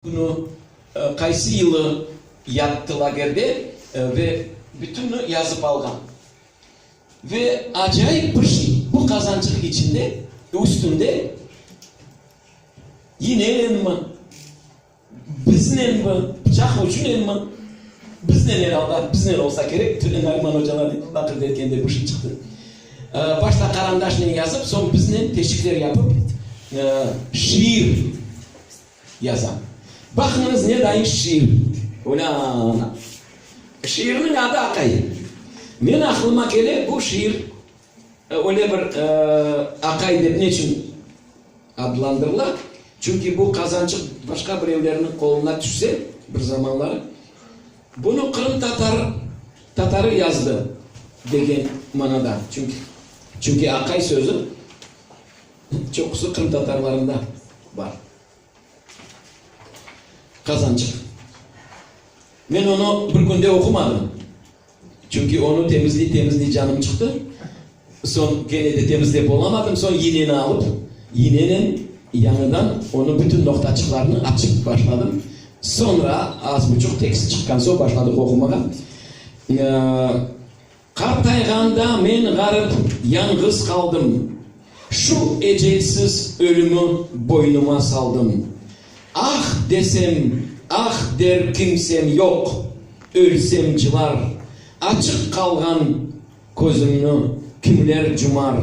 Künü, qaysı yılı yattı lagerde ve bütünni yazıp alğan. Ve acayip bir şey, bu qazançıq içinde, üstünde yinenenmi, biznenmi, pıçaq ucunenmi, biznen er alda, biznen olsa kerek, Nariman ocalar laqırdı etkende bu şey çıqtı. Başta qarandaşnen yazıp, soñ biznen teşikler yapıp, şiir Yaza. Baqıñız ne dayın şiir. Olâ-ana. Şiirniñ adı Aqay. Men aqlıma kele, bu şiir öyle bir aqay dep neçün adlandırıla? Çünki bu qazançıq başqa birevlerniñ qoluna tüşse bir zamanları, bunı qırımtatar tatarı yazdı degen manada. Çünki, çünki aqay sözü Çoqusı qırımtatarlarında bar. Qazançıq. Men onı bir künde oqumadım. Çünki onı temizley-temizley canım çıqtı. Soñ kene de temizlep olamadım. Soñ yineni alıp, yinenen yañıdan onı bütün noqtaçıqlarını açıp başladım. Soñra az buçuq tekst çıqqan soñ başladıq oqumağa. Qartayğanda men ğarip, yañğız qaldım, Şu ecelsiz ölümi boynuma saldım. Ah desem, ah der kimsem yoq, Ölsem cılar, açıq qalğan közümni kimler cumar?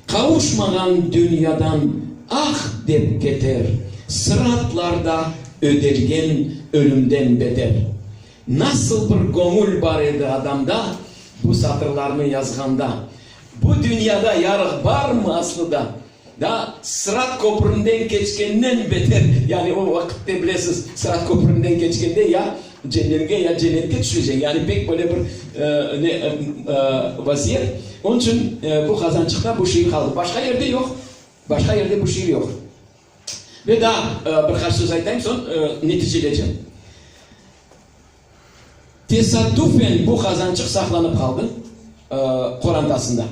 Qavuşmağan dünyadan ah dep keter, Sıratlarda ödelgen ölümden beter. Nasıl bir göñül bar edi adamda bu satırlarnı yazğanda? Bu dünyada yarıq barmı aslıda? Da, Sırat köpründen keçkenden beter, yani o vaqıtte bilesiz, Sırat köpründen keçkende ya cennemge, ya cennetke tüşeceñ, yani pek böyle bir ne vaziyet. Onıñ içün bu qazançıqta bu şiir qaldı. Başqa yerde yoq, başqa yerde bu şiir yoq. Ve daa bir qaç söz aytayım, soñ neticelecem. Tesaddufen bu qazançıq saqlanıp qaldı qorantasında.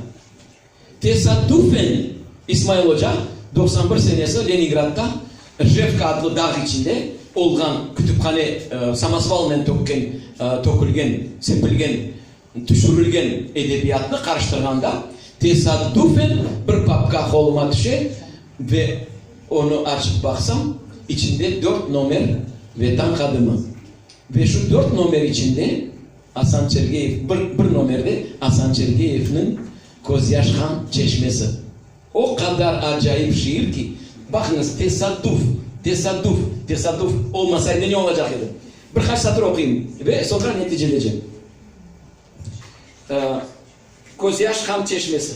Tesaddufen İsmail oca 91 senesi Leningradda Rjevka adlı dağ içinde olğan kütüphane samosvalnen tökken, tökülgen, sepilgen, tüşürilgen edebiyatnı qarıştırğanda tesaddufen bir papka qoluma tüşe ve onı açıp baqsam, içinde dört nomer Vetan qadımı. Ve şu dört nomer içinde Asan Çergeyev, bir, bir nomerde Asan Çergeyevniñ Közyaşhan çeşmesi. O qadar acayip şiir ki, baqıñız, tesaduf, tesaduf, tesaduf olmasaydı ne olacaq edi? Bir qaç satır oquyım ve soñra neticelecem. Közyaşhan çeşmesi.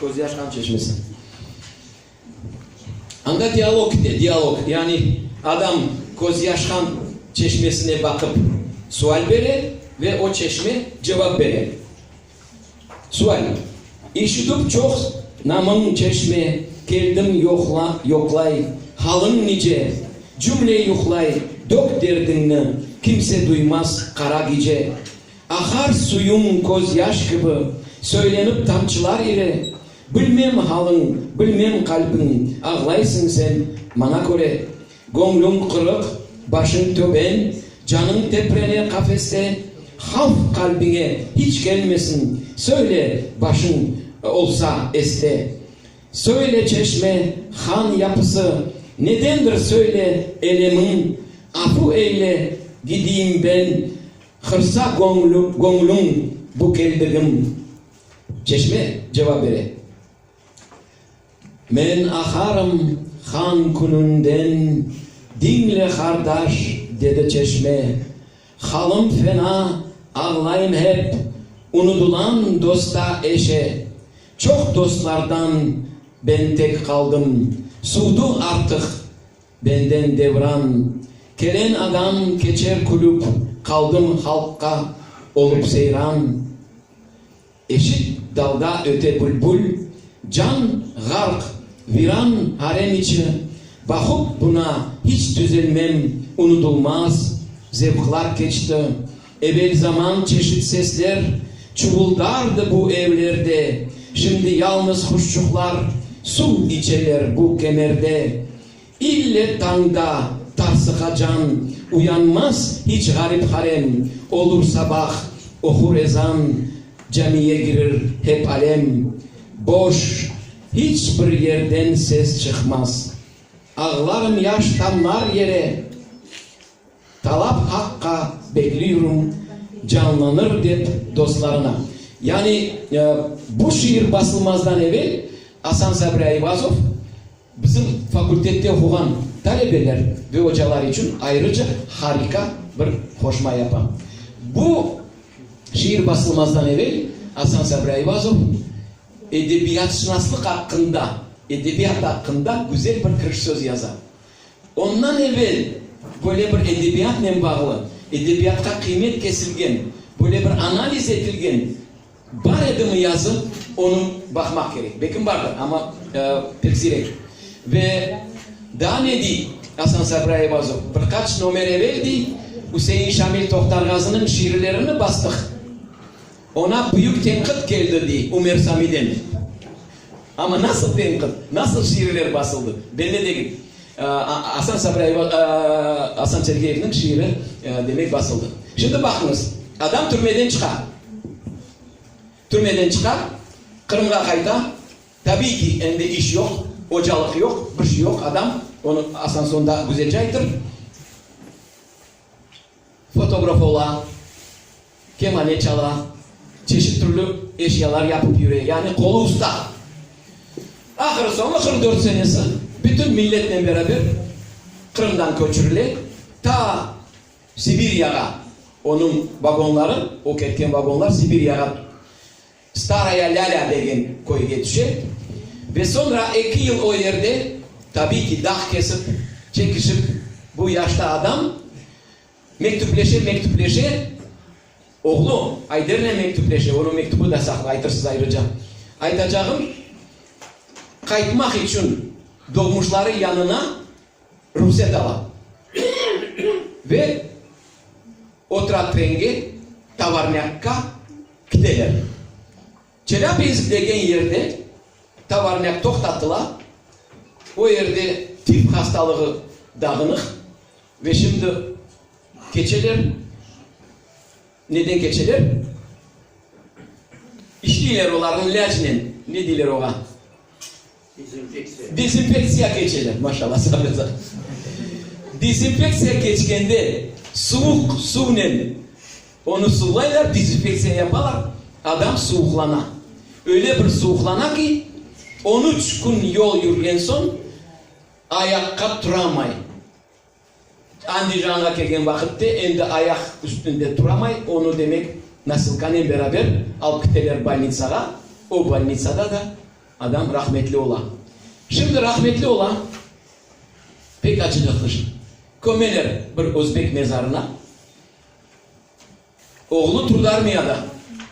Közyaş qan çeşmesi. Anda dialog kete, dialog. Yani adam közyaşqan çeşmesine baqıp sual bere ve o çeşme cevap bere. Sual, İşitip çoq namıñ çeşme, Keldim yoqla, yoqlay, halıñ nice? Cümle yuqlay, dök derdiñni, Kimse duymaz qara gece. Aqar suyuñ köz yaş kibi, Söylenip tamçılar ile. Bilmem halıñ, bilmem qalbiñ, Ağlaysıñ sen maña köre. Göñlüñ qırıq, başıñ töben, Canıñ teprene qafeste, Havf qalbiñe hiç kelmesin, Söyle, başıñ olsa este. Söyle, çeşme, han yapısı, Nedendir söyle elemiñ, Afu eyle, gidiyim ben, Hırsa göñlüñ bu keldigim. Çeşme cevap bere. Men aqarım han kününden, Diñle, qardaş, dedi çeşme, Halım fena, ağlayım hep, Unudılan dosta, eşe. Çoq dostlardan ben tek qaldım, Suvdı artıq benden devran. Kelen adam keçer külüp, Qaldım halqqa olıp seyran. Eşit, dalda öte bülbül, Can ğarq, viran harem içi, Baqıp buna hiç tüzelmem, Unutılmaz. Zevqlar keçti. Evel zaman çeşit sesler Çuvuldardı bu evlerde. Şimdi yalnız quşçuqlar Suv içeler bu kemerde. İlle tañda tarsıqa can Uyanmaz hiç ğarip harem, Olur sabah, oqur ezan, Camiye kirir hep alem. Boş, hiç bir yerden ses çıqmaz. Ağlarım yaş tamlar yere. Talap aqqa bekliyurım, Canlanır dep dostlarına. Yani bu şiir basılmazdan evel Asan Sabri Ayvazov Bizim fakultette oquğan talebeler ve ocalar içün ayrıca harika bir qoşma yapam. Bu şiir basılmazdan evel Asan Sabri Ayvazov edebiyatşınaslıq aqqında, edebiyat aqqında güzel bir kiriş söz yaza. Ondan evel böyle bir edebiyatnen bağlı, edebiyatqa qıymet kesilgen, böyle bir analiz etilgen Bar edimi yazı, onı baqmaq kerek. Belkim bardır, amma pek siyrek. Ve daa ne dey Asan Sabri Ayvazov, bir qaç nomer evel dey, Üsein Şamil Toqtarğazınıñ şiirlerini bastıq. Oña büyük tenqit keldi, dey Ümer Samiden. Amma nasıl tenqit, nasıl şiirler basıldı, belli degil. Asan Sabri Asan Sergeyevniñ şiiri, demek, basıldı. Şimdi baqıñız, adam türmeden çıqa. Türmeden çıqa, Qırımğa qayta. Tabiiy ki, endi iş yoq, ocalıq yoq, bir şey yoq. Adam, onı Asan soñda güzelce aytır, fotograf ola, kemane çala, çeşit türlü eşyalar yapıp yüre, yani qolu usta. Ahırı soñu 44 senesi bütün milletnen beraber Qırımdan köçürile, ta Sibiryağa, onıñ vagonları, o ketken vagonlar Sibiryağa, Staraya Lâlâ degen köyge tüşe ve soñra eki yıl o yerde, tabiy ki, dağ kesip, çekişip, bu yaşta adam mektüpleşe, mektüpleşe, oğlu Aydernen mektüpleşe, onıñ mektübi da saqlı, aytırsız ayrıca. Aytacağım, qaytmaq içün doğmuşları yanına ruhset ala ve otura trenge, Tovarnâkqa kiteler. Çelâbinsk degen yerde Tovarnâk toqtatıla, o yerde tif hastalığı dağınıq ve şimdi keçeler. Neden keçeler? İşleyler olarnıñ ilâcnen, ne deyler oğa? Dezinfektsiya. Dezinfektsiya keçeler, maşallah, sabırlı. Dezinfektsiya keçkende suvuq suvnen onı suvlaylar, dezinfektsiya yapalar, adam suvuqlana. Öyle bir suvuqlana ki, on üç kün yol yürgen soñ ayaqqa turamay. Andijanğa kelgen vaqıtte endi ayaq üstünde turamay, onı, demek, nosilkanen beraber alıp kiteler bolnitsağa, o bolnitsada da adam rahmetli ola. Şimdi rahmetli ola, pek acınıqlı şey, kömeler bir özbek mezarına. Oğlu Trudarmiyada.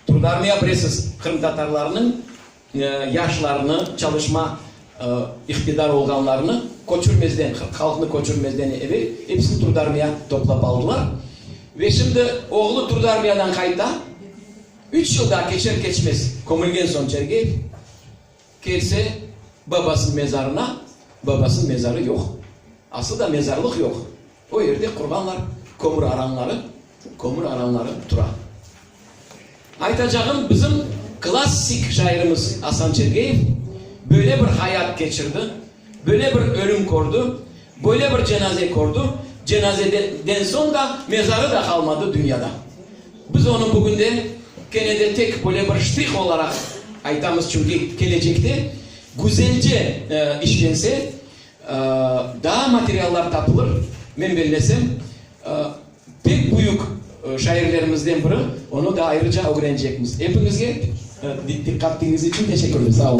Trudarmiya, bilesiz, qırımtatarlarnıñ yaşlarını, çalışma iqtidar olğanlarını köçürmezden, halqnı köçürmezden evel episini Trudarmiya toplap aldılar. Ve şimdi oğlu Trudarmiyadan qayta, üç yıl daa keçer-keçmez, kömülgen soñ Çergeyev, Kelse babasınıñ mezarına, babasınıñ mezarı yoq. Aslı da mezarlıq yoq. O yerde qurğanlar kömür aranları, kömür aranları tura. Aytacağım, bizim klassik şairimiz Asan Çergeyev böyle bir hayat keçirdi, böyle bir ölüm kördi, böyle bir cenaze kördi, cenazeden soñ da mezarı da qalmadı dünyada. Biz onı bugün de kene de tek böyle bir ştrih olaraq aytamız, çünki kelecekte güzelce işlense, daa materiallar tapılır, men bellesem, pek büyük şairlerimizden biri, onı da ayrıca ögrenecekmiz. Epiñizge diqqatiñiz içün teşekkürler. Sağ olun.